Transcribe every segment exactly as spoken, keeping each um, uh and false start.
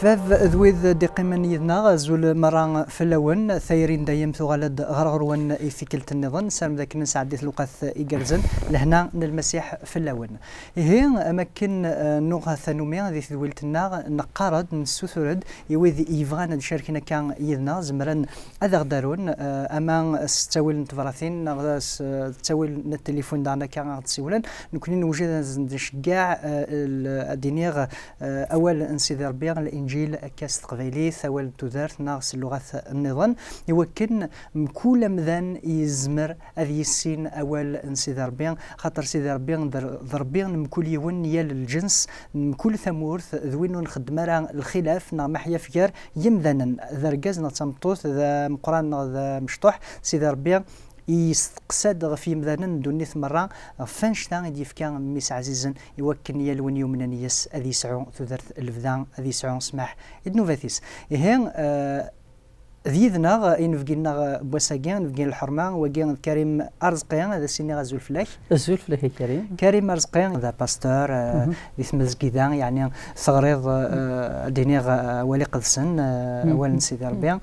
Bab d wid d-iqqimen yid-neɣ, azul merra fell-awen. Tayri n dayem tuɣal-d ɣer ɣur-wen i tikkelt nniḍen. Nessaram d akken nesɛeddi lewqat igerrzen. Lehna n Lmasiḥ fell-awen. Ihi, am akken, eh, nuɣ tanumi di tedwilt-nneɣ, neqqar-d, nessutur-d i wid yebɣan ad carken akka yid-neɣ, zemren ad aɣ-d-arun, eh, ama s ttawil n tebratin neɣ s, eh, ttawil n tilifun daɣen akka aɣ-d-siwlen. Nekkni newjed ad nceggeɛ, eh, l-, ad d-iniɣ, eh, awal n Sidi Ṛebbi, Linǧil, akka s teqbaylit, awal n tudert neɣ s lluɣat nniḍen, iwakken mkul amdan yezmer ad yissin awal n Sidi Ṛebbi, xaṭer Sidi Ṛebbi d, d Ṛebbi n mkul yiwen, n yal lǧens, n mkul tamurt, d win ur nxeddem ara lxilaf neɣ maḥyaf gar yimdanen, d argaz neɣ d tameṭṭut, d ameqqran neɣ d amecṭuḥ, Sidi Ṛebbi yesteqsa-d ɣef yimdanen n ddunit merra, ɣef wanect-a i d-yefka Mmi-s ɛzizen, iwakken yal win yumnen yes ad yesɛu tudert n lebda, ad yesɛu ssmaḥ i ddnubat-is. Ihi, eh, d yid-neɣ inebgi-nneɣ n wass-agi, inebgi n lḥerma, wagi d Karim Arezqi, ad as-iniɣ azul fell-ak. Azul fell-ak a Karim. Karim Arezqi d apasteur, eh, di tmezgida, yeɛni teɣriḍ, eh, ad d-iniɣ, eh, awal iqedsen, eh, awal n Sidi Ṛebbi.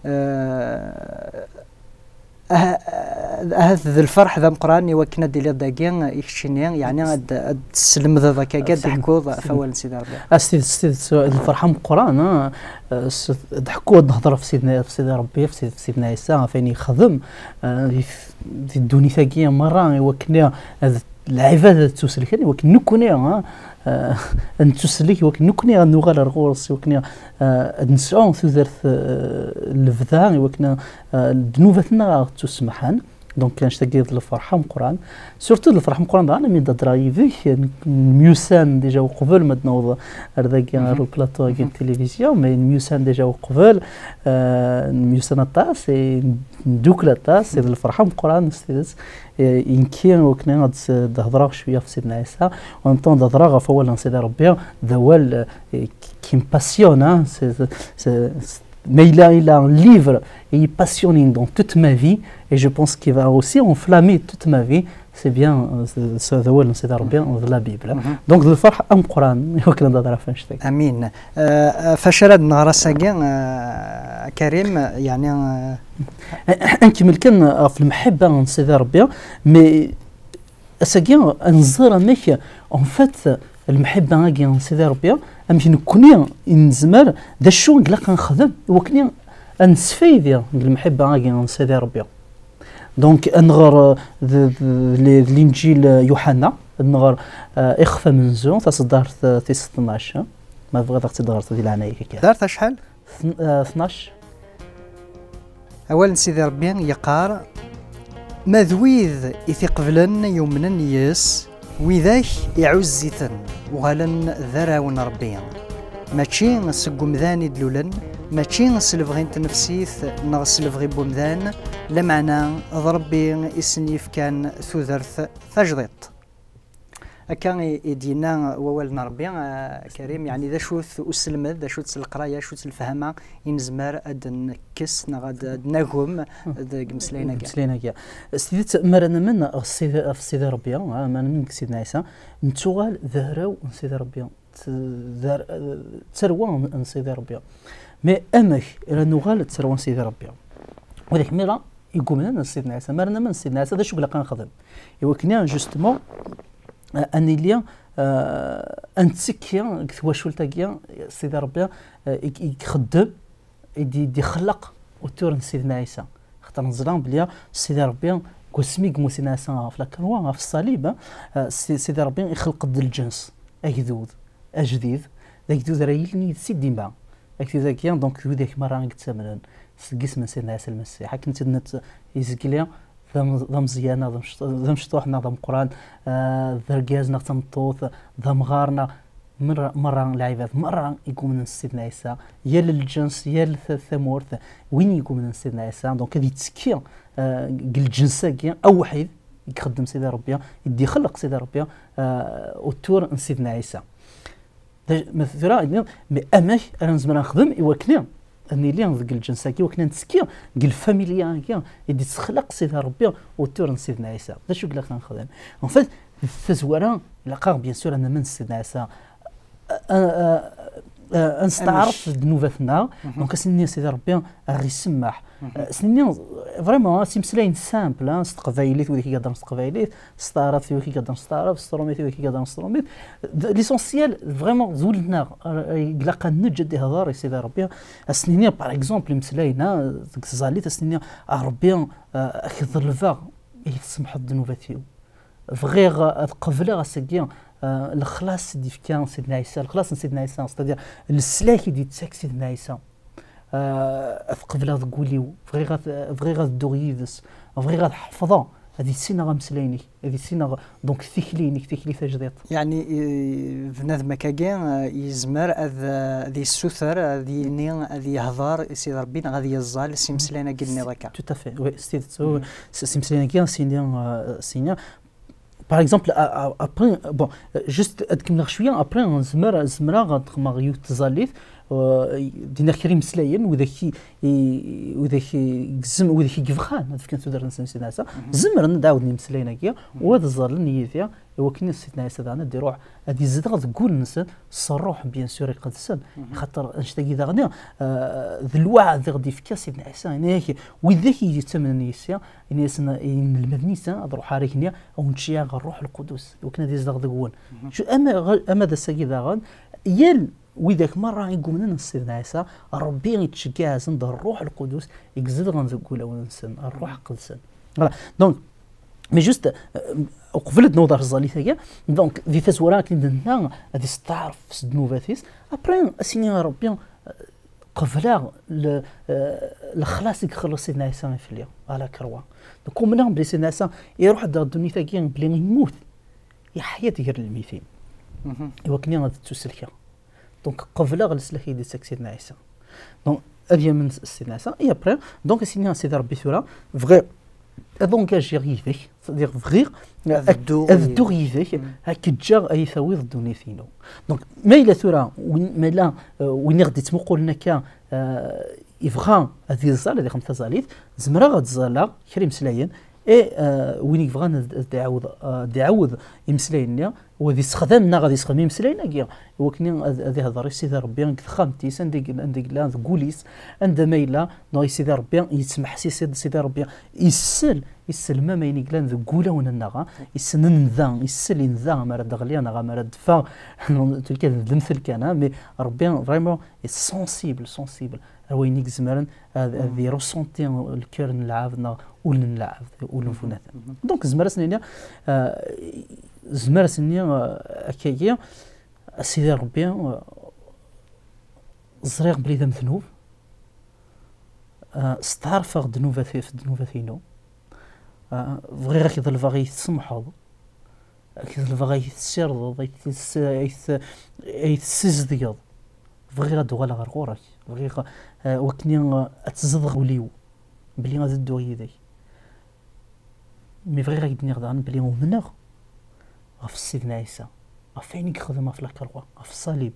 Eh, ah, ahat d lferḥ d ameqqran i wakken ad d-tiliḍ dagi i keččini, yeɛni ad, ad teslemdeḍ akka, ad d-teḥkuḍ ɣef awal n Sidi Ṛebbi. A s tidet, s tidet, d lferḥ ameqqran, ah, s, ad ḥkuɣ, ad nehder ɣef Sidna, ɣef Sidi Ṛebbi, ɣef Sid-, ɣef Sidna Ɛisa, ɣef ayen yexdem, ah, di, di ddunit-agi merra, i wakken ad, lɛibad ad ttuselken, i wakken nekkni, ah, ah, ad nettusellek, i wakken nekkni ad nuɣal ar ɣur-s, i wakken, ah, ad nesɛu tudert, ah, n lebda, i wakken, ah, ddnubat-nneɣ ad ɣ-ttussemḥen. Donc, annect-agi d lferḥ ameqqran. Surtout d lferḥ ameqqran daɣen, mi d-hedreɣ yid-k, n-, nemyussan déjà uqbel ma d-naweḍ ar dagi, ar le plateau-agi n télévision, mais nemyussan déjà uqbel, euh, nemyussan aṭas, et ndukkel aṭas, et d lferḥ ameqqran, s tidet. Et i nekki, wakken ad s-, d-hedreɣ cwiya ɣef Sidna Ɛisa, en même temps d-hedreɣ ɣef wawal n Sidi Ṛebbi, d awal, euh, qui, qui me passionne, hein, c'est, c'est, c'est, mais il a, il a un livre, et il est passionné dans toute ma vie, et je pense qu'il va aussi enflammer toute ma vie, c'est bien, euh, c'est, c'est, d awal n Sidi Ṛebbi, de la Bible. Donc, d lferḥ ameqqran, i wakken ad hedreɣ ɣef annect-agi. Amin. Euh, ɣef wacu ara d-nɣer ass-agi, euh, Karim, yeɛni, euh, ad nkemmel kan ɣef lemḥibba n Sidi Ṛebbi, mais ass-agi ad nẓer amek, en fait, lemḥibba-agi n Sidi Ṛebbi, amek nekkni i nezmer, d acu i ilaq ad nexdem i wakken ad nesfaydi deg lemḥibba-agi n Sidi Ṛebbi. Donc, ad nɣer, euh, d, d, d, d Linǧil, euh, Yuḥenna, ad nɣer, euh, ixef amenzu, taṣeddart, euh, tis tnac, hein? Ma tebɣiḍ ad ɣ-tt-id-teɣreḍ di leɛnaya-k akka. Taṣeddart acḥal? Tn-, euh, tnac. Awal n Sidi Ṛebbi yeqqar: Ma d wid i t-iqeblen yumnen yes, widak iɛuzz-iten, uɣalen d arraw n Ṛebbi. Mačči seg umdan i d-lulen, mačči s lebɣi n tnefsit neɣ s lebɣi n wemdan, lameɛna d Ṛebbi i sen-yefkan tudert tajdiṭ. Akka i, i d-yenna wawal n Ṛebbi, ah, Karim, yeɛni d acu-t uselmed, d acu-tt leqraya, d acu-tt lefhama i nezmer ad d-nekkes neɣ ad, ad d-nagem deg imeslayen-agi? Deg imeslayen-agi. S tidet, mi ara namen ɣef Sidi, ɣef Sidi Ṛebbi, ah, mi ara namen deg Sidna Ɛisa, nettuɣal d arraw n Sidi Ṛebbi. T-, d ar-, d tarwa n, n Sidi Ṛebbi. Mais amek ara nuɣal d tarwa n Sidi Ṛebbi? Widak mira igumnen n Sidna Ɛisa. Mi ara namen Sidna Ɛisa, d acu i ilaq ad nexdem? I wakken, justement, a-, ad nili, euh, ad nettekki deg twacult-agi, Sidi Ṛebbi, euh, i, i ixeddem, i d-, i d-ixleq utur n Sidna Ɛisa. Xaṭer neẓra belli Sidi Ṛebbi, deg wasmi i yemmut Sidna Ɛisa ɣef la croix, ɣef ṣṣalib, euh, Si-, Sidi Ṛebbi ixleq-d lǧens, agdud ajdid, d agdud ara yilin yid-s i dima. Agdud-agi, donc, d widak merra i yettamnen seg yisem n Sidna Ɛisa Lmasiḥ. Akken i tt-id-nett izgli, d am-, d ameẓyan neɣ d amecṭ-, d amecṭuḥ neɣ d ameqqran, ah, d argaz neɣ d tameṭṭut, d amɣar neɣ merra, merra lɛibad, merra i yumnen s Sidna Ɛisa, yal lǧens, yal ta-, tamurt, win i yumnen s Sidna Ɛisa, donc ad yettekki, ah, deg lǧens-agi awḥid i ixeddem Sidi Ṛebbi, i d-ixleq Sidi Ṛebbi, ah, utur n Sidna Ɛisa. D acu, ma tura, mais amek ara nezmer ad nexdem i wakken ad nili deg lǧens-agi, i wakken ad nettekki deg lfamilya-agi i d-yessexleq Sidi Ṛebbi utur n Sidna Ɛisa? D acu i ilaq ad nexdem? En fait, di tazwara, ilaq-aɣ, bien sûr, ad namen s Sidna Ɛisa. A, a, a, euh, ad nesteɛref ddnubat-nneɣ. Donc, ad s-nini Sidi Ṛebbi, ad ɣ-isemmeḥ. Euh, ad s-nini, vraiment, ah, s imeslayen simple, ah, s teqbaylit, wid i ihedṛen s teqbaylit, s taɛrabt, wid i ihedṛen s taɛrabt, s trumit, wid i ihedṛen s trumit. D-, l'essentiel, vraiment, d ul-nneɣ, euh, ilaq ad neǧǧ ad ihdeṛ i Sidi Ṛebbi. Ad s-nini, par exemple, imeslayen, ah, deg tẓallit, ad s-nini, a Ṛebbi, euh, ad k-ḍelbeɣ, i tsemḥeḍ ddnubat-iw. Bɣiɣ ad qebleɣ ass-agi, euh, lexlaṣ i d-yefka Sidna Ɛisa, lexlaṣ n Sidna Ɛisa, c'est-à-dire leslak i d-yettak Sidna Ɛisa. Euh, ad qebleɣ deg wul-iw, bɣiɣ ad, bɣiɣ ad dduɣ yid-s, bɣiɣ ad ḥefḍeɣ, ad issineɣ ameslay-inek, ad issineɣ, donc, tikli-inek, tikli tajdiṭ. Yeɛni, eh, bnadem akkagi, eh, yezmer ad, eh, ad yessuter, ad yini, ad yehder i Sidi Ṛebbi neɣ ad yeẓẓal s imeslayen-agi nniḍ akka. Tout à fait, oui, s tidet. S, s imeslayen-agi, sini, euh, sini. Par exemple, a-, a-, après, bon, euh, juste ad kemmleɣ cwiya, après, zemreɣ, zemreɣ ad xedmeɣ yiwet tẓallit, euh, d-iniɣ kra imeslayen, widak i, i, widak i gezzem, widak i yebɣan ad fken tudert-nsen i Sidna Ɛisa, zemren ad ɛawden imeslayen-agi, u ad ẓẓallen yid-i, i wakken Sidna Ɛisa daɣen ad iruḥ, ad izdeɣ deg wul-nsen, s ṛṛuḥ, bien sûr, iqedsen. Xaṭer annect-agi daɣen, euh, d lweɛd i ɣ-d-ifka Sidna Ɛisa, yenna-yak, widak i yettamnen yis-i, yenna-yasen i yinelmaden-is, ad ruḥeɣ ar igenni, ad wen-ččiɛeɣ Ṛṛuḥ Lqudus, i wakken ad izdeɣ deg-wen. Cu-, ama, ama d ass-agi daɣen, yal widak merra i yumnen s Sidna Ɛisa, Ṛebbi ittceggiɛ-asen-d Ṛṛuḥ Lqudus i izedɣen deg wulawen-nsen, Ṛṛuḥ Iqedsen. Voilà. Donc, mais juste, euh, uqbel ad naweḍ ar tẓallit-agi, donc, di tazwara akken i d-nenna, ad isteɛref s ddnubat-is, après, ad s-yini Ṛebbi, euh, qebleɣ le-, euh, lexlaṣ i ixelleṣ Sidna Ɛisa i fell-i, à la croix. Donc, umneɣ belli Sidna Ɛisa iruḥ-d ɣer ddunit-agi, belli immut, yeḥya-d gar lmitin. I wakken ad ttuselkeɣ. Donc, qebleɣ leslak i d-yettak Sidna Ɛisa. Donc, ad yamen s-, Sidna Ɛisa, et après, donc, ad s-iniɣ a Sidi Ṛebbi tura, bɣiɣ ad engagiɣ yid-k, c'est-à-dire bɣiɣ Ad ak-, dduɣ ad dduɣ yid-k, ad k-ǧǧeɣ ad yi-tawiḍ ddunit-inu. Donc, ma yella tura, win, ma yella, euh, win i ɣ-d-ittmuqulen akka, euh, yebɣa ad iẓẓal, ad ixdem taẓallit, zemreɣ ad ẓẓaleɣ kra imeslayen, et, euh, win i yebɣan ad, ad iɛawed, euh, ad iɛawed imeslayen-nni, u ad issexdam neɣ ad issexdem imeslayen-agi, i wakken ad, ad ihder i Sidi Ṛebbi deg texxamt-is, anda i, anda i yella, deg wul-is, anda ma yella, neɣ i Sidi Ṛebbi yettmeḥsis-d, Sidi Ṛebbi issel, isselmam ayen i yellan deg wulawen-nneɣ, ah, issen nda, issel i nda, amar ad d-ɣliɣ neɣ amar ad d-ffeɣ, en tout cas, d lemtel kan, ah, mais Ṛebbi, vraiment, est sensible, sensible, ar wayen i izemren ad, ad iresenti lkar n lɛabd neɣ ul n lɛabd, ul n bunadem. Donc, zemreɣ ad s-nini, ah, zemreɣ ad s-nini, ah, akkagi, a Sidi Ṛebbi, ah, ẓriɣ belli d amednub, ah, steɛṛfeɣ ddnubat, ɣef ddnubat-inu. Ah, bɣiɣ ad k-ḍelbeɣ ad yi-tsemḥeḍ, ad k-ḍelbeɣ ad yi-tessirdeḍ, ad yi-tess-, ad yi-t-, ad yi-tessizedgeḍ. Bɣiɣ ad d-uɣaleɣ ɣer ɣur-k. Bɣiɣ, ah, wakken, ah, ad tzedɣeḍ ul-iw, belli ad dduɣ yid-k. Mi bɣiɣ ad k-d-iniɣ daɣen belli umneɣ ɣef Sidna Ɛisa, ɣef wayen i yexdem ɣef lakerwa, ɣef ṣṣalib.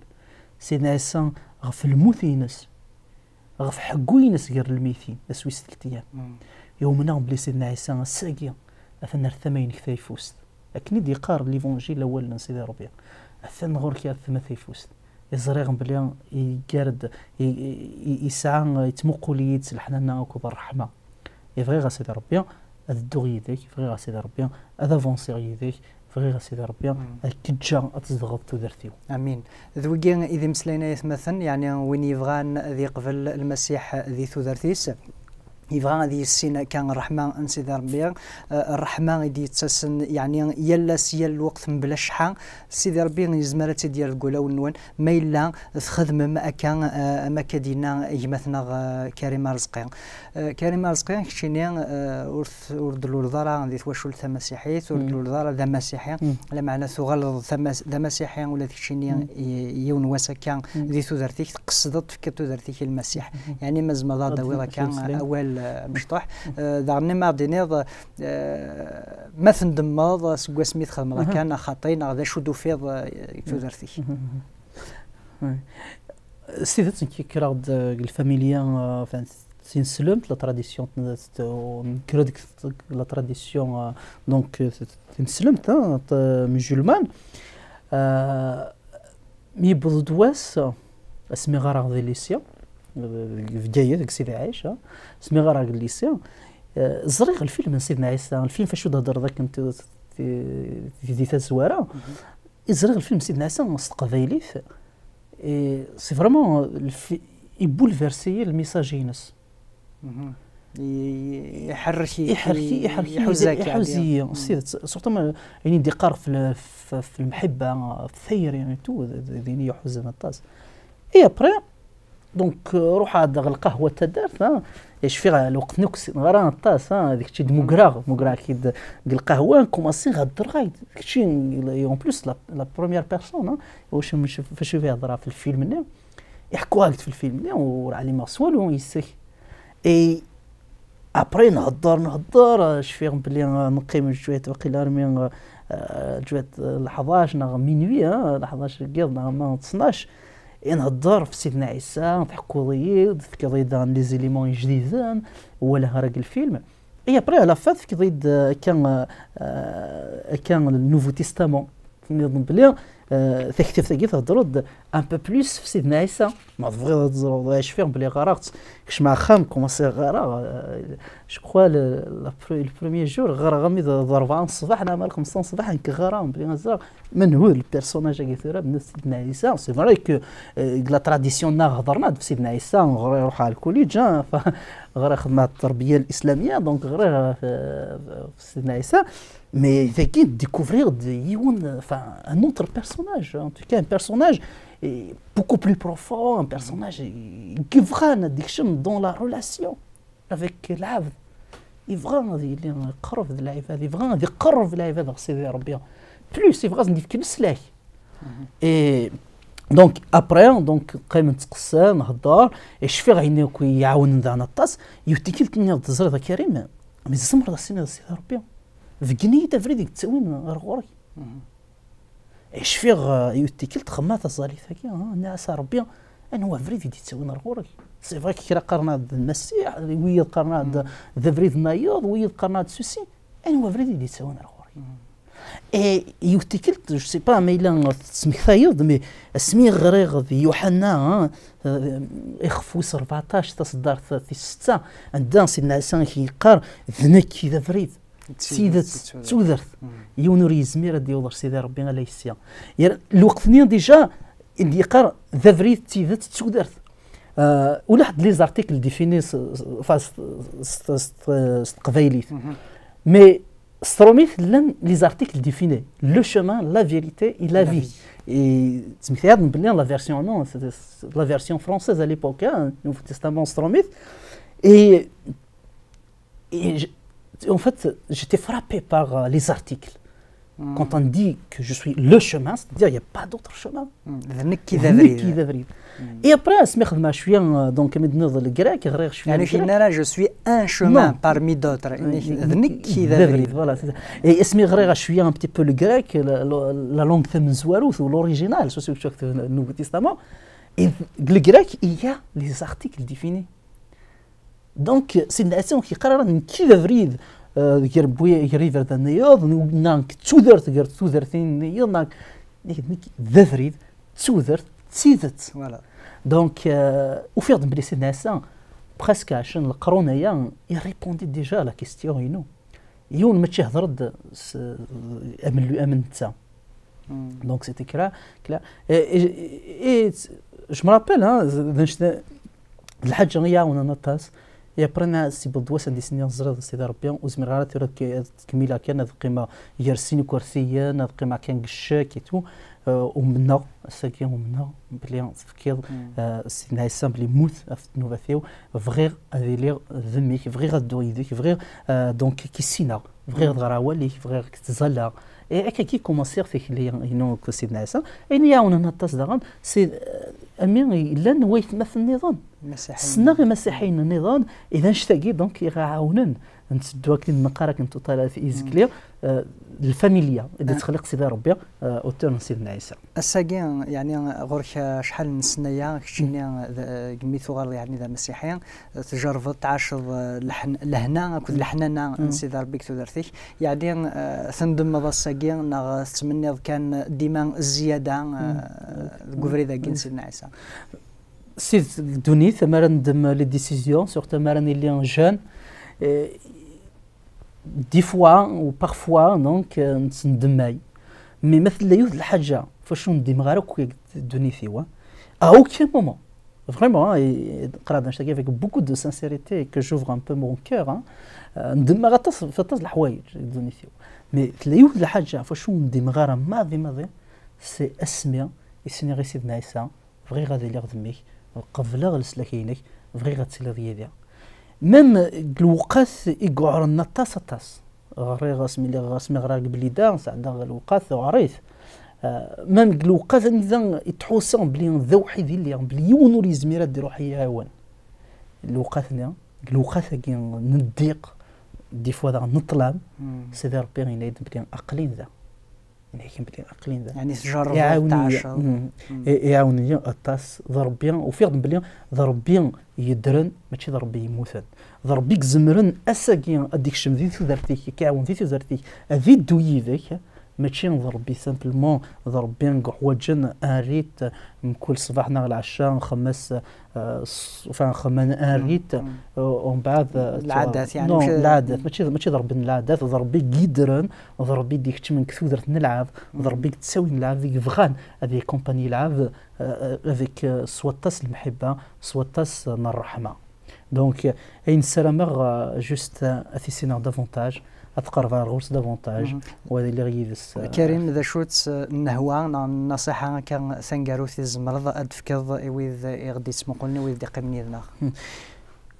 Sidna Ɛisa ɣef lmut-ines, ɣef ḥeggu-ines gar lmeytin, ass wis tlata ayyam. I umneɣ belli Sidna Ɛisa ass-agi atan ar tama-inek tayeffust. Akken i d-yeqqar Livanjil, awal n Sidi Ṛebbi, atan ɣur-k ar tama tayeffust. I ẓriɣ belli yeggar-d, i, i, i, yesɛa, yettmuqul-iyi-d s leḥnana akked ṛṛeḥma. I bɣiɣ a Sidi Ṛebbi ad dduɣ yid-k, bɣiɣ a Sidi Ṛebbi ad avansiɣ yid-k, bɣiɣ a Sidi Ṛebbi ad k-ǧǧeɣ ad tzedɣeḍ tudert-iw. Amin. D wigi i d imeslayen, ay atmaten, yeɛni win yebɣan ad yeqbel Lmasiḥ di tudert-is, yebɣa ad yissin akka ṛṛeḥma n Sidi Ṛebbi, eh, ṛṛeḥma i d-yettasen, yeɛni yal ass, yal lweqt, mebla cceḥḥa. Sidi Ṛebbi yezmer ad tt-id-yerr deg wulawen-nwen, ma yella txedmem akka, eh, am akka d-yenna gma-tneɣ, eh, Karim Arezqi. Eh, Karim Arezqi, keččini, eh, ur t-, ur d-tluleḍ ara di twacult tamasiḥit, ur d-tluleḍ ara d amasiḥi, lameɛna tuɣaleḍ d amas-, d amasiḥi ula d keččini, i-, yiwen wass akka di tudert-ik, tqesdeḍ tefkiḍ tudert-ik i Lmasiḥ. Yeɛni ma tzemreḍ ad d-tawiḍ akka awal, eh, amecṭuḥ. Eh, daɣen ma ɣ-d-tiniḍ, eh, ma tendemmeḍ seg wasmi txedmeḍ akka neɣ xaṭi, neɣ d acu d-tufiḍ, eh, deg tudert-ik? S tidet, nekk kkreɣ-d, eh, deg lfamilya, eh, enfin, tineslemt, la tradition, t-, t-, nekker deg la tradition, eh, donc, eh, tineslemt, hein, t-, musulmane. Eh, mi yewweḍ-d wass, Asmi ɣɣareɣ di lycée, deg Bgayet, deg Sidi Ɛic, ha? Asmi ɣɣareɣ di lycée, eh, ẓriɣ lfilm n Sidna Ɛisa, lfilm facu d-hedreḍ akken ti-, ti-, di tazwara. I ẓriɣ lfilm n Sidna Ɛisa s teqbaylit, et c'est vraiment le fi-, ibulversi lmissage-ines. Iḥerrek iḥerrek iḥerrek iḥuza-k iḥuza-yi s tidet, surtout ma ayen i d-iqqar f l-, f, f lmeḥibba, f tayri et tout, d ayen i yi-iḥuzan aṭas. Et après, donc, ruḥeɣ-d ɣer lqahwa n taddart, ha, et cfiɣ lweqt-nni ur k-ssineɣ ara aṭas, ha, d kečč i d-mugreɣ, mugreɣ-k-id deg lqahwa, nkumaṣi heddreɣ-ak-d, d kečč i, en plus, la, la première personne, ha, facu i hedreɣ f lfilm-nni. Iḥekku-ak-d f lfilm-nni, ur ɛlimeɣ s walu yes-k. Et après, nhedder, nhedder, cfiɣ belli neqqim cwiṭ, waqila armi cwiṭ lḥdac neɣ minuit, ha, lḥdac n yiḍ neɣ ma ttnac. Et nhedder f Sidna Ɛisa, tḥekkuḍ-iyi-d, tefkiḍ-iyi-d daɣen les éléments ijdiden, ur walaɣ ara deg lfilm. Et après, à la fin, tefkiḍ-iyi-d, euh, akka, euh, akka, le Nouveau Testament. Tenniḍ belli, euh, taktabt-agi theddreḍ-d un peu plus f Sidna Ɛisa. Ma tebɣiḍ ad teẓreḍ, cfiɣ belli ɣɣareɣ-tt, kecmeɣ axxam, kumaṣiɣ ɣɣareɣ, euh, je crois le, la pre-, le premier jour, ɣɣareɣ armi d, d rebɛa n ṣṣbeḥ, neɣ ma d xemsa n ṣṣbeḥ, nekk ɣɣareɣ belli ad ẓreɣ menhu le personnage-agi tura, menhu Sidna Ɛisa. C'est vrai que, euh, deg la tradition-nneɣ hedren-d f Sidna Ɛisa, ɣriɣ, ruḥeɣ ɣer lkuliǧ, ha, ɣriɣ xedmeɣ tterbiya lislamya, donc ɣriɣ, euh, f Sidna Ɛisa, mais dagi découvrir-d yiwen, enfin, un autre personnage, en tout cas un personnage, eh, beaucoup plus profond, un personnage, eh, qui vraiment addiction dans la relation avec l'abd. Yebɣa ad yili qrib d lɛibad, yebɣa ad iqerreb lɛibad ɣer Sidi Ṛebbi. Plus, yebɣa ad sen-yefk leslak. Et donc, après, donc, qqimen ttqessan, nhedder, et cfiɣ ayen akk i yi-iɛawnen daɣen aṭas, yiwet tikkelt nniɣ-d, teẓriḍ a Karim, mi tzemreḍ ad s-tiniḍ a Sidi Ṛebbi, beggen-iyi-d abrid i yettawin ɣer ɣur-k. Et cfiɣ, euh, yiwet tikkelt xemmeɣ taẓallit-agi, ha, nniɣ-as a Ṛebbi, anwa abrid i d-yettawin ɣer ɣur-k? C'est vrai que kra qqaren-aɣ-d d Lmasiḥ, wiyiḍ qqaren-aɣ-d d abrid nnayeḍ, wiyiḍ qqaren-aɣ-d ceci, anwa abrid i d-yettawin ɣer ɣur-k? Et yiwet tikkelt, je sais pas ma yella tesmektayeḍ-d, mais asmi ɣriɣ di Yuḥenna, hein, euh, ixef wis rbeɛṭac, taṣeddart tis setta, anda Sidna Ɛisa i k-yeqqar, d nekk i d abrid, d tidet, d tudert. Yiwen ur yezmir ad d-yaweḍ ɣer Sidi Ṛebbi ala yes-i. Yer-, lweqt-nni déjà i d-yeqqar d abrid, d tidet, d tudert. Euh, ulaḥ d les articles définis s, s, enfin, s, s, s, s teqbaylit. Mais s tṛumit llan les articles définis. Le chemin, la vérité et la vie. Et ttmektayeɣ-d belli la version, non, c'est, c'est la version française à l'époque, hein, Nouveau Testament s tṛumit. Et, et je, en fait, j'étais frappé par, euh, les articles. Quand on dit que je suis le chemin, c'est-à-dire il n'y a pas d'autre chemin. D nekk i d abrid. Et après, asmi xedmeɣ cwiya, euh, donc, mi d-tenniḍ le grec, ɣriɣ cwiya le grec. Yeɛni, je suis un chemin parmi d'autres. D nekk i d abrid. Voilà, c'est ça. Et asmi ɣriɣ cwiya un petit peu le grec, la, la, la langue tamezwarut ou l'original, surtout le Nouveau Testament, et le grec, il y a les articles définis. Donc, Sidna Ɛisa ur k-yeqqar ara nekk i d abrid, euh, gar, gar yiberdan-nniyeḍ, neɣ nekk d tudert gar tudert-nniyeḍ, neɣ nekk, nekk d abrid, d tudert, d tidet. Voilà. Donc, euh, ufiɣ-d belli Sidna Ɛisa, presque ɛecrin leqrun aya, i répondit déjà à la question-inu. Yiwen mačči ihder-d s, am, am netta. Donc, c'était clair, clair. Et, et, et je me rappelle, hein, d, d, d lḥaǧa i yi-iɛawnen aṭas. Et après, nniɣ-as, yewweḍ wass anda i s-nniɣ, teẓriḍ a Sidi Ṛebbi, ur zmireɣ ara tura ad k-, ad tkemmileɣ kan, ad qqimeɣ gar sin ikersiyen, ad qqimeɣ kan deg ccek et tout. Euh, umneɣ, ass-agi umneɣ belli tefkiḍ, euh, Sidna Ɛisa belli yemmut ɣef ddnubat-iw. Bɣiɣ ad iliɣ d mmi-k, bɣiɣ ad dduɣ yid-k, bɣiɣ, euh, donc, ad k-issineɣ, bɣiɣ ad ɣreɣ awal-ik, bɣiɣ ad k-ttẓallaɣ. Et akka i kumaṣiɣ tikli-inu akked Sidna Ɛisa. Ayen i yi-iɛawnen aṭas daɣen, c'est, euh, ami llan waytmaten nniḍen. Ssneɣ imasiḥiyen nniḍen, et d annect-agi, donc, i ɣ-iɛawnen. Nteddu akken i d-neqqar akken tuṭalat izekli, euh, lfamilya i d-yettxelliq Sidi Ṛebbi, euh, autour n Sidna Ɛisa. Ass-agi, yeɛni, ɣur-k, euh, acḥal n ssna-ya, keččini, euh, d, euh, deg mi tuɣaleḍ, yeɛni, d amasiḥi, euh, tjerrbeḍ, tɛaceḍ, euh, lehn-, lehna akked leḥnana n Sidi Ṛebbi deg tudert-ik. Yeɛni, euh, tendemmeḍ ass-agi, neɣ tettmenniḍ kan dima zzyada, euh, deg ubrid-agi n Sidna Ɛisa? Si deg ddunit, mi ara neddem les décisions, surtout mi ara nili jeune, eh, des fois ou parfois, donc, eh, nettendemmay. Mais ma tella yiwet n lḥaǧa f wacu ur ndimeɣ ara akk deg ddunit-iw, à aucun moment, vraiment, hein, et, et qqareɣ-d annect-agi avec beaucoup de sincérité, que j'ouvre un peu mon cœur, hein, eh, ndemmeɣ aṭas, f aṭas n leḥwayeǧ deg ddunit-iw. Mais tella yiwet n lḥaǧa f wacu ur ndimeɣ ara maḍi maḍi, c'est asmi i s-nniɣ i Sidna Ɛisa, bɣiɣ ad iliɣ d mmi-k, qebleɣ leslak-inek, bɣiɣ ad tiliḍ yid-i. Même deg lewqat i yuɛren aṭas, aṭas. Ɣriɣ asmi lliɣ, asmi ɣriɣ deg Blida, sɛeddaɣ lewqat uɛrit. Ah, même deg lewqat anida i tḥusiɣ belli d awḥid i lliɣ, belli yiwen ur yezmir ad d-iruḥ i-, iɛawen. Lewqat-nni, deg lewqat-agi n ddiq, des fois daɣen n ṭṭlam, Sidi Ṛebbi yenna-yi-d belli aql-in da. Yenna-yak belli aql-in da. Yeɛni tjerrbeḍ, iɛawen-iyi, tɛaceḍ. Mm. I-, iɛawen-iyi aṭas. D Ṛebbi, ufiɣ-d belli d Ṛebbi yeddren, mačči d Ṛebbi yemmuten. D Ṛebbi izemren ass-agi ad d-ikcem di tudert-ik, ad k-iɛawen di tudert-ik, ad iddu yid-k, mačči d Ṛebbi simplement, d Ṛebbi i yuḥwaǧen un rythme, mkul ṣṣbeḥ neɣ lɛecca, nxemmem-as, euh, s-, enfin, nxemmem un rythme, euh, umbeɛd, euh, lɛadat, yeɛni, non, mačči lɛadat, mačči, mačči d Ṛebbi n lɛadat, d Ṛebbi i yeddren, d Ṛebbi i d-ikeččmen deg tudert n lɛebd, d Ṛebbi i yettawin lɛebd, i yebɣan ad yakompani lɛebd, euh, avec, euh, s waṭas n lemḥibba, s waṭas n ṛṛeḥma. Donc, euh, ayen ssarameɣ, euh, juste, euh, ad t-issineɣ davantage, ad t-qerbeɣ ar ɣur-s davantage, u ad iliɣ yid-s, euh, Karim, d acu-tt, euh, nnehwa neɣ nnasiḥa akka taneggarut i tzemreḍ ad d-tefkeḍ i wid i ɣ-d-yettmuqulen, i wid d-iqqimen yid-neɣ?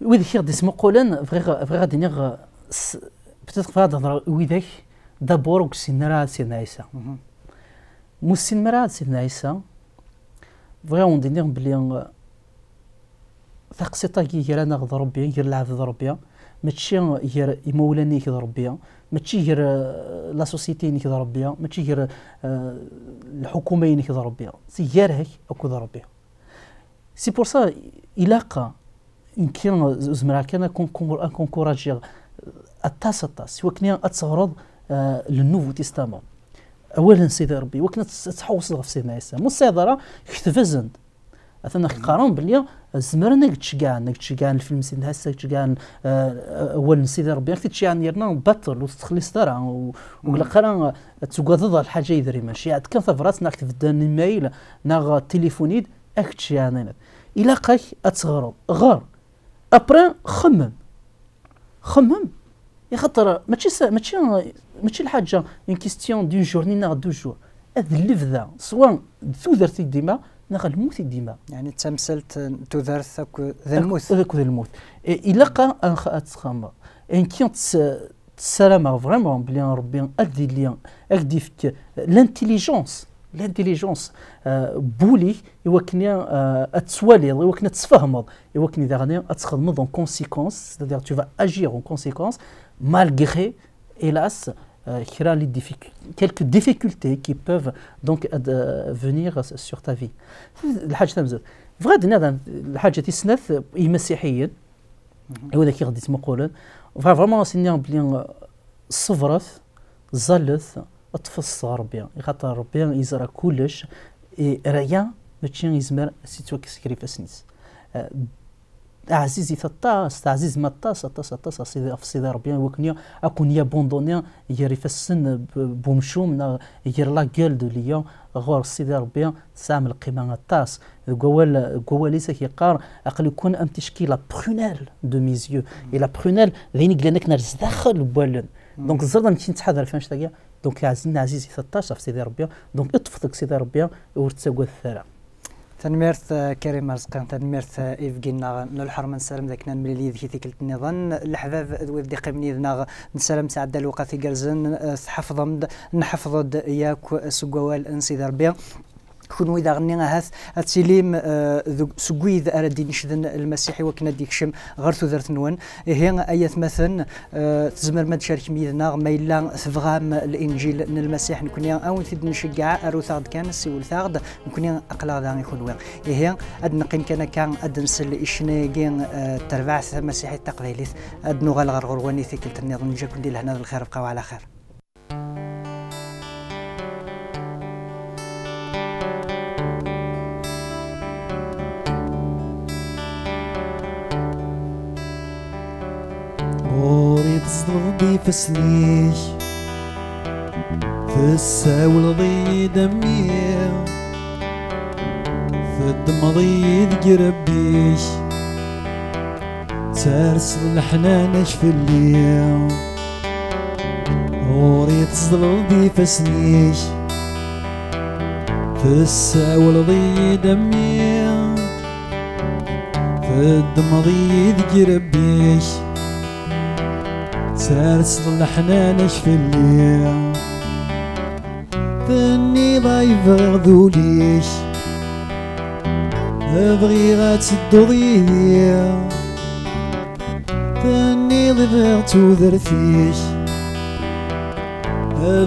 Wid i ɣ-d-yettmuqulen, bɣiɣ, bɣiɣ ad d-iniɣ, euh, s-, peut-être bɣiɣ ad hedreɣ i widak, d'abord, ur ssinen ara Sidna Ɛisa. Ma ur ssinen ara Sidna Ɛisa, bɣiɣ ad wen-d-iniɣ belli, euh, taqsiṭ-agi gar-aneɣ d Ṛebbi, gar lɛebd d Ṛebbi, mačči gar imawlan-ik d Ṛebbi, mačči gar, euh, la société-inek d Ṛebbi, mačči gar, euh, lḥukuma-inek d Ṛebbi. C'est gar-ak akked Ṛebbi. C'est pour ça, ilaq, nekki, zemreɣ kan ad kun-, kun-, ad kunkurajjiɣ aṭas, aṭas, i wakken ad teɣreḍ, euh, le Nouveau Testament. Awal n Sidi Ṛebbi, i wakken ad tt-, ad tḥewwseḍ ɣef Sidna Ɛisa. Ma ur tesɛiḍ ara, ketb-asen-d. Atan ak-qqaren belli zemren ad k-d-ceggɛen, ad k-d-ceggɛen lfilm Sidna Ɛisa, ad k-d-ceggɛen, euh, awal n Sidi Ṛebbi, ad k-t-id-ceggɛen yerna baṭel, ur tettxelliṣeḍ ara, u-, ur ilaq ara ad tugadeḍ ɣer lḥaǧa idrimen. Ceyyɛ-d kan tabrat neɣ ketb-d un email neɣ tilifuni-d, ad k-d-ceggɛen. Ilaq-ak ad teɣreḍ. Ɣer. Après, xemmem. Xemmem. Ixaṭer, mačči sa-, mačči, mačči lḥaǧa, une question d'une journée neɣ deux jours. Ad lebda, soit d tudert i dima, neɣ lmut i dima. Yeɛni d tamsalt n tudert akked d lmut. Ak-, akked lmut. I-, ilaq a, a, ad txemmeḍ. Nekki tt-, ssarameɣ vraiment belli Ṛebbi ad d-ili, ad k-d-ifk l'intelligence, l'intelligence, euh, n wul-ik, i wakken, euh, ad twaliḍ, i wakken ad tfehmeḍ, i wakken daɣen ad txedmeḍ en conséquence, c'est-à-dire tu vas agir en conséquence, malgré, hélas, euh, kra les difficu-, quelques difficultés qui peuvent donc ad, euh, venir sur ta vie. Lḥaǧa tamezwarut. Bɣiɣ ad d-iniɣ lḥaǧa tis snat i yimasiḥiyen, i widak i ɣ-d-yettmuqulen. Bɣiɣ vraiment ad s-iniɣ belli, euh, ṣebret, ẓẓallet, ṭṭfet s Ṛebbi. Ixaṭer Ṛebbi yeẓra kullec, i raya mačči yezmer ad s-yettwakkes gar ifassen-is. Euh, ɛzizit aṭas, teɛzizem aṭas, aṭas, aṭas ɣef Sidi, ɣef Sidi Ṛebbi, i wakken ad ken-yabanduni gar ifassen n, n umcum neɣ gar la gueule du lion. Ɣur Sidi Ṛebbi tesɛam lqima aṭas. Deg wawal, deg wawal-is ak-yeqqar, aql-iken am ticki la prunelle de mes yeux. Et la prunelle, d ayen i yellan akken ar zdaxel n wallen. Donc, teẓriḍ amek i nettḥadar ɣef annect-agi? Donc, ɛzizit aṭas ɣef Sidi Ṛebbi. Donc, ṭṭfet deg Sidi Ṛebbi, ur ttagadet ara. Tanemmirt, eh, Karim Arezqi, tanemmirt, eh, i wigi-nneɣ n lḥerma, nessaram d akken ad nemlil yid-k i tikkelt nniḍen. Leḥbab d wid d-iqqimen yid-neɣ, nessaram tesɛedda lewqat igerrzen, eh, tḥafḍem-d, nḥefḍ-d yakk seg wawal n Sidi Ṛebbi. Kunwi daɣen-nni ahat ad tilim, eh, deg, seg wid ara d-inecden Lmasiḥ i wakken ad d-ikcem ɣer tudert-nwen. Ihi, ay atmaten, eh, tzemrem ad tcerkem yid-neɣ ma yella tebɣam Linǧil n Lmasiḥ, nekni a wen-t-id-nceggeɛ, arut-aɣ-d kan, siwlet-aɣ-d, nekni aql-aɣ da i kunwi. Ihi, ad neqqim kan akka, ad nsel i ccna-agi, eh, n terbaɛt tamasiḥit taqbaylit, ad nuɣal ɣer ɣur-wen i tikkelt nniḍen, neǧǧa-ken di lehna d lxir, bqaw ɛla xir. Tessawleḍ-d ifassen-ik, tessawleḍ-iyi-d a mmi, teddmeḍ-iyi deg irebbi-k, terseḍ leḥnana-k fell-i. Ɣur-i teẓẓleḍ-d ifassen-ik, tessawleḍ-iyi-d a mmi, teddmeḍ-iyi deg irebbi-k, terseḍ leḥnana-k fell-i. Tenniḍ ay bɣiɣ d ul-ik, bɣiɣ ad tedduḍ yid-i. Tenniḍ i bɣiɣ tudert-ik,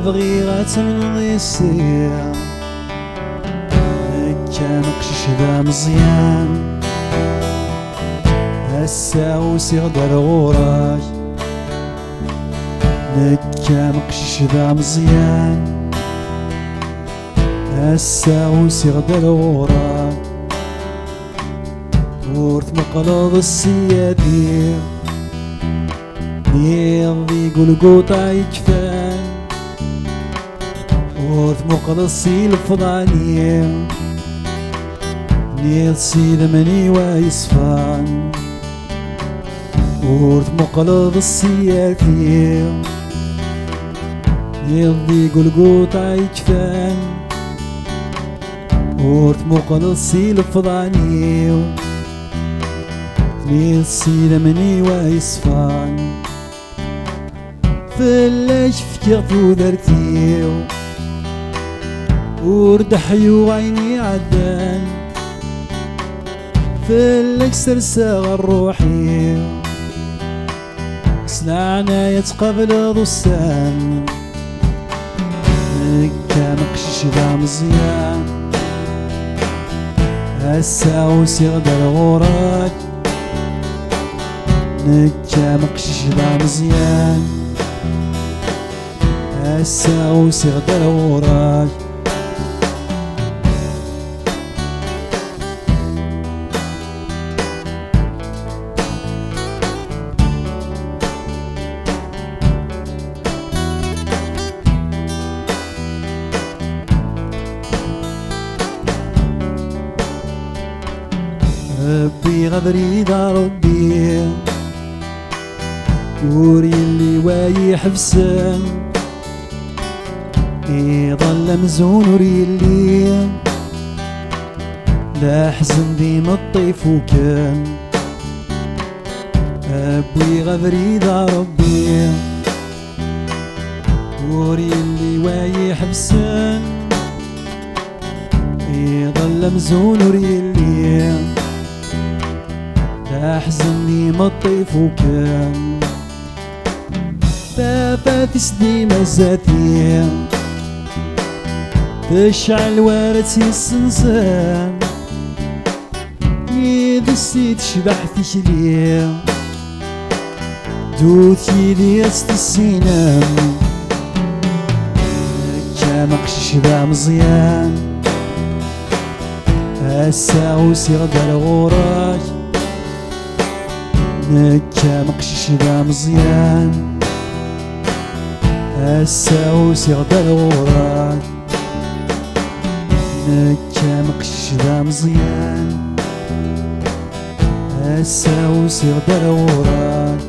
bɣiɣ ad tamneḍ yes-i. Nekk am qcic d ameẓyan, ass-a usiɣ-d ar ɣur-k. Nekk am qcic d ameẓyan, ass-a usiɣ-d ar ɣur-k. Ur tmuqleḍ ssiyati, nniɣ di Gulguṭa yekfan. Ur tmuqleḍ si lefḍani, nniɣ s idammen-iw ay ṣfan. Ur tmuqleḍ ssiyati, nniɣ di Gulguṭa yekfan. Ur tmuqleḍ si lefḍani-w, nniɣ s idammen-iw ay ṣfan. Fell-ak fkiɣ tudert-iw, ur d-ḥyuɣ ayen iɛeddan. Fell-ak serseɣ ṛṛuḥ-iw, s leɛnaya tqableḍ ussan. Nekk am qcic d ameẓyan, ass-a usiɣ-d ar ɣur-k. Nekk am qcic d ameẓyan, ass-a usiɣ-d ar ɣur-k. Wwiɣ abrid a Ṛebbi, ur yelli wa yi-ḥebsen. Iḍall amzun ur yelli, d aḥzen d imeṭṭi fuken. Wwiɣ abrid a Ṛebbi, ur yelli wa yi-ḥebsen. Iḍall amzun ur yelli, d aḥzen d imeṭṭi fuken. Tafat-is dima zati, tecɛel war ad tt-yessenzen. Yid-s i tecbeḥ tikli, ddut yid-i ad tt-tissinem. Nekk am aqcic d ameẓyan, ass-a usiɣ-d ar ɣur-k. Nekk am aqcic d ameẓyan, ass-a usiɣ-d ar ɣur-k. Nekk am aqcic d ameẓyan, ass-a usiɣ-d ar ɣur-k.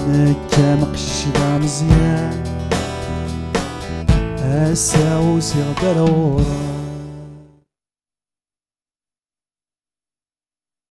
Nekk am aqcic d ameẓyan, ass-a usiɣ-d ar ɣur-k.